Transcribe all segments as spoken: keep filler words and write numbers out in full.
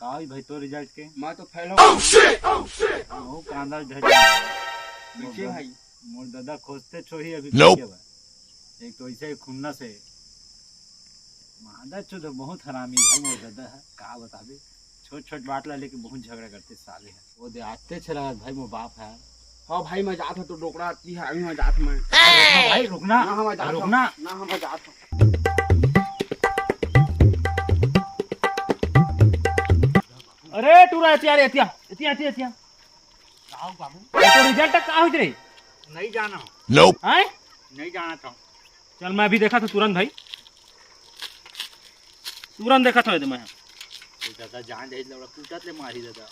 आई भाई, तोर रिजल्ट के? मैं तो फेल हो गया। Oh shit! Oh shit! वो कांदा ढह गया। पीछे भाई। मोर दादा खोजते छोही अभी पीछे बा। एक तो ऐसे ही खुन्ना से। मादा चोद बहुत हरामी भाई मोर दादा है, का बताबे। छोट छोट बात ला लेके बहुत झगड़ा करते साले है। वो दे आते छे रहा भाई, मोर बाप है। हाँ भाई, मैं जात हूँ तो डोकरा आती है, अभी मैं जात हूँ मैं। भाई रुकना। ना, हम जात हूँ। रुकना। ना, हम जात हूँ। अरे टूरा, एतिया रे, एतिया, एतिया, एतिया, एतिया। आओ बाबू। तो रिजल्ट का होइत रे? नहीं जाना। Nope। हैं? नहीं जाना था। चल, मैं अभी देखा था तुरंत भाई, तुरंत देखा था मैं। ये दादा जान जाई, लौड़ा कूटत ले मारी दादा।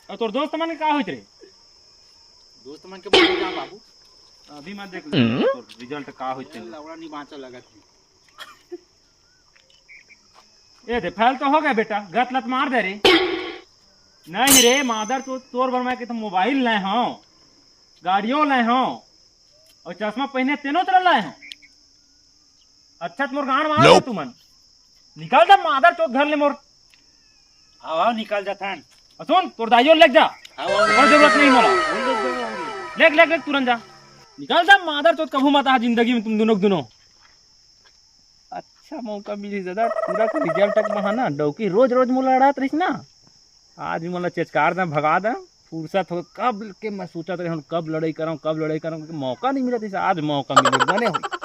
और तोर दोस्त मन के का होइत रे? दोस्त मन के बोल जा बाबू। अभी मैं देख ले तोर रिजल्ट का होइत रे। लौड़ा नहीं बांचा लगत है। ए दे, फेल तो हो गया बेटा, गत लत मार दे रे। नहीं रे मादर, तो तोर बर मैं के तो मोबाइल लाए हूँ, गाड़ियों लाए हूँ, और चश्मा पहने तेनो चल लाए हूँ। अच्छा, तो मोर गांड मार दे Nope। तुमन। निकाल दे मादर चोद घर ले मोर। आओ, आओ, निकाल जाथन। और सुन, तोर दाइयो लेके जा। आओ, आओ, मोर जरूरत नहीं मोला। लेके, लेके, लेके तुरंत जा। निकाल दे मादर चोद, कभू मत आ जिंदगी में तुम दोनों के दोनों। अच्छा मौका मिली दादा, पूरा के रिजल्ट तक बहाना, डौकी रोज रोज मोला अड़ात रहिस ना। आज भी मोला चेचकार दे, भगा दे। फुर्सत हो, कब के मैं सोचत रहे हूँ, कब लड़ाई करूँ, कब लड़ाई करूँ, क्योंकि मौका नहीं मिलत, आज मौका मिले, बने हो।